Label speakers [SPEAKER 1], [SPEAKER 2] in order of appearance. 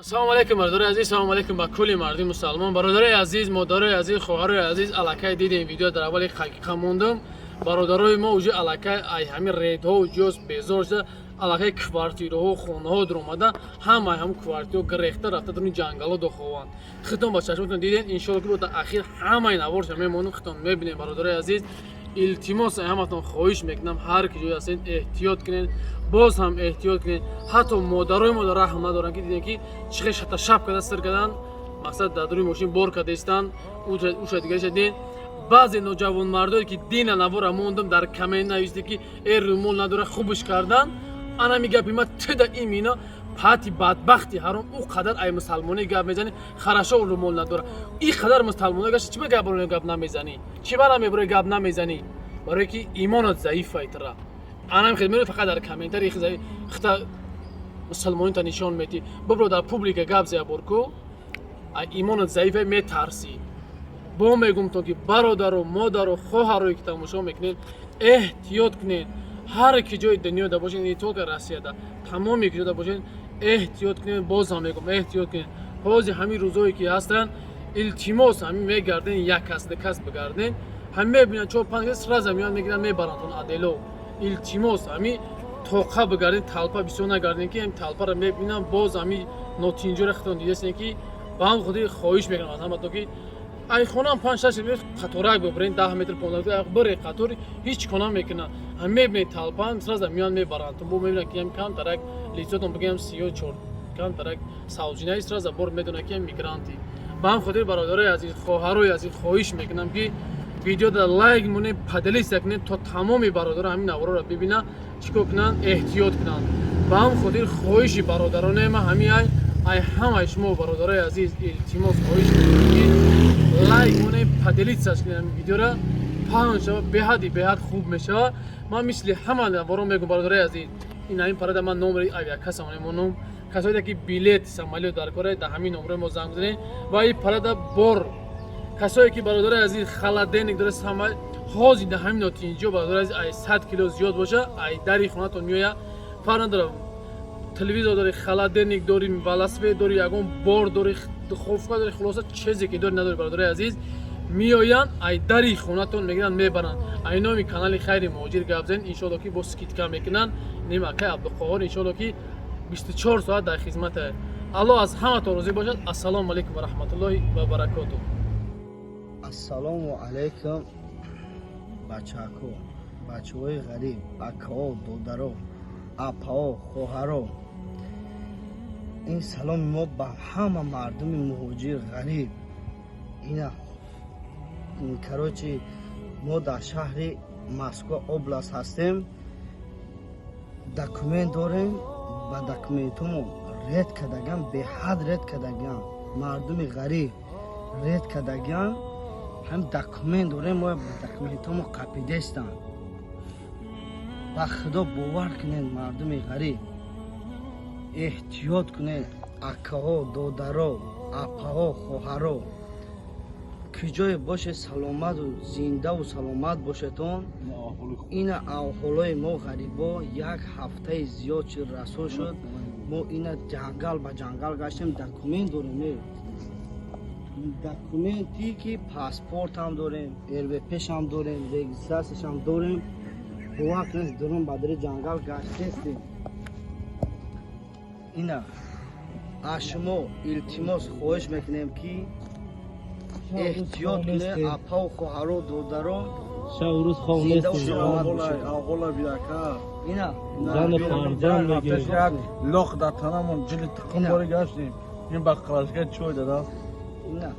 [SPEAKER 1] Ассалому алайкум, бародари азиз, салому алайкум ба кулли мардуми мусалмон. Бародари азиз, модарои азиз, хоҳарои азиз, аллакай дидем видео, дар аввали ҳақиқа мондам. Бародарои мо уже аллакай ай ҳамин рейдҳо ҷоз безор шуда, аллакай квартираҳо, хонаҳо дуромада, ҳамаи ҳам квартираҳо гирехта рафта дуни ҷангало дохованд. Хитон ба чашмотон дидем, иншоалло ки до ахир ҳамаи наворша мемонем, хитон мебинем. Бародарои азиз, илтимос ҳаматон хоҳиш мекунам, ҳар ки ҷой ҳастед, эҳтиёт кунед, боз ҳам эҳтиёт кунед. Ҳатто модарои мо раҳм надоранд, ки дидем, ки чӣ хел шаташап карда сир кардан, мақсад дар дуруни мошин бор кардаистанд. Уша дигараша дидем. Баъзе ноҷавонмардое ки дина навора мондам, дар коммент нависте, ки э, румол надора, хубш кардан. Анами гапи ма тида имина пати бадбахти ҳаром. Ӯ қадар ай мусалмонӣ гап мезанӣ, хорошо, румол надора. И қадар мусалмоно гашта, чӣ ба гап гап намезанӣ? Чӣ ба намебурӣ, гап намезанӣ? Барое ки имонат заиф айтра. Анам хел мери, фақат дар комментари хита мусалмонита нишон метӣ. Бибро, дар публика гап зая борку, имонат заифе, метарсӣ. Бо мегумтон, ки бародару модару хоҳарое ки тамошо мекунед, эҳтиёт кунед. Ҳар ки ҷои дунёда бошед, не только Россияда, тамоми ки ҷода бошед, эҳтиёт кунед. Боз ҳам мегӯм, эҳтиёт кунед. Ҳозир ҳамин рӯзое ки ҳастанд, илтимос, ҳамин мегарден, як кас, ду кас бигарден, ҳамин мебинанд, чор панҷ кас сразу меоянд, мегиранд, мебарандтон адело. Илтимос, ҳамин тоқа бигарден, толпа бисёр нагарден, ки ҳамин толпаро мебинам, боз ҳамин нотинҷоро хитон дидастен. Ки ба ҳам худи хоҳиш мекунам аз ҳамато, ки ай хонам 5-6 метр қаторак бибарен, 10 метр, 15 метр бире, қатор ҳеҷ кона мекунад. Ҳам мебинед, толпа сразу меоянд, мебаранд. Бо мебинанд, ки камтарак лицотон, бигӯям, сиё чор, камтарак савҷинаи, сразу бор медонад, ки мигранти. Ба ҳам хотир, бародарои азиз, хоҳарои азиз, хоҳиш мекунам, ки видеода лайк монед, поделиться кунед, то тамоми бародаро ҳамин наворро бибинанд, чӣ кор кунанд, эҳтиёт кунанд. Ба ҳам хотир хоҳиши бародароне ма ҳамин ай ҳамаи шумо, бародарои азиз, илтимос, хоҳиш мекунам, ки лайк монед, поделиться кунед, ҳамин видеора паҳн шава, беҳади беҳад хуб мешава. Ман мисли ҳама наворо мегӯм, бародарои азиз, ин ҳамин парада ман номери авиакассам мемонам. Касоеде ки билет самолёт дар кора, дар ҳамин номерои мо занг бизанед. Ва ин парада бор касое ки, бародарои азиз, холодильник дора, сама ҳозир дар ҳамин нотинҷо, бародарои азиз, ай 100 кило зиёд боша, ай дари хонатон меоя. Фарқ надорад, телевизор дори, холодильник дори, велосипед дори, ягон бор дори, духовка дори, хулоса, чизе ки дори, надори, бародарои азиз, меоянд, ай дари хонатон мегиранд, мебаранд. Ай номи канали Хайри Муҳоҷир гап зан, иншоалло ки бо скидка мекунанд. Нимакай Абдуқоҳор, иншоалло ки 24 соат дар хизмате. Аллоҳ аз ҳаматон розӣ бошад. Ассалому алайкум ва раҳматуллоҳи ва баракотуҳ.
[SPEAKER 2] Ассалому алайкум, бачако, бачаҳои ғариб, акао, додаро, апао, хоҳаро. Ин саломи мо ба ҳама мардуми муҳоҷир, ғариб. Ина, короче, мо дар шаҳри Москва область ҳастем, документ дорем, ба документҳомо рейд кардаган, беҳад рейд кардаган. Мардуми ғариб рейд кардаган. Ҳам документ дорем, мо ба документҳомо қапидестанд. Ба Худо бовар кунед, мардуми ғариб, эҳтиёт кунед. Акаҳо, додаро, апаҳо, хоҳаро, куҷое бошед, саломату зиндаву саломат бошедон. Ина аҳволои мо ғарибо як ҳафтаи зиёд шуд, расо шуд. Мо ина ҷангал ба ҷангал гаштем. Документ дорем, документи ки паспортам дорем, РВПшам дорем, регистрацияшам дорем. Бовар кунед, дурун ба дари ҷангал гаштестем. Ина аз шумо илтимос, хоҳиш мекунем, ки эҳтиёт кунед, апаву хоҳаро, додаро.
[SPEAKER 3] Шабу рӯз хоб
[SPEAKER 2] Зиндаву
[SPEAKER 3] нестем.
[SPEAKER 2] саломат бошед.
[SPEAKER 4] Авғола бидака.
[SPEAKER 2] Ина.
[SPEAKER 3] Зану фарзанд мегирем.
[SPEAKER 4] Як лох дар танамон, ҷили тиқм
[SPEAKER 2] Ина.
[SPEAKER 4] бори гаштем. Ин ба қарашка чой дада.
[SPEAKER 2] Ина.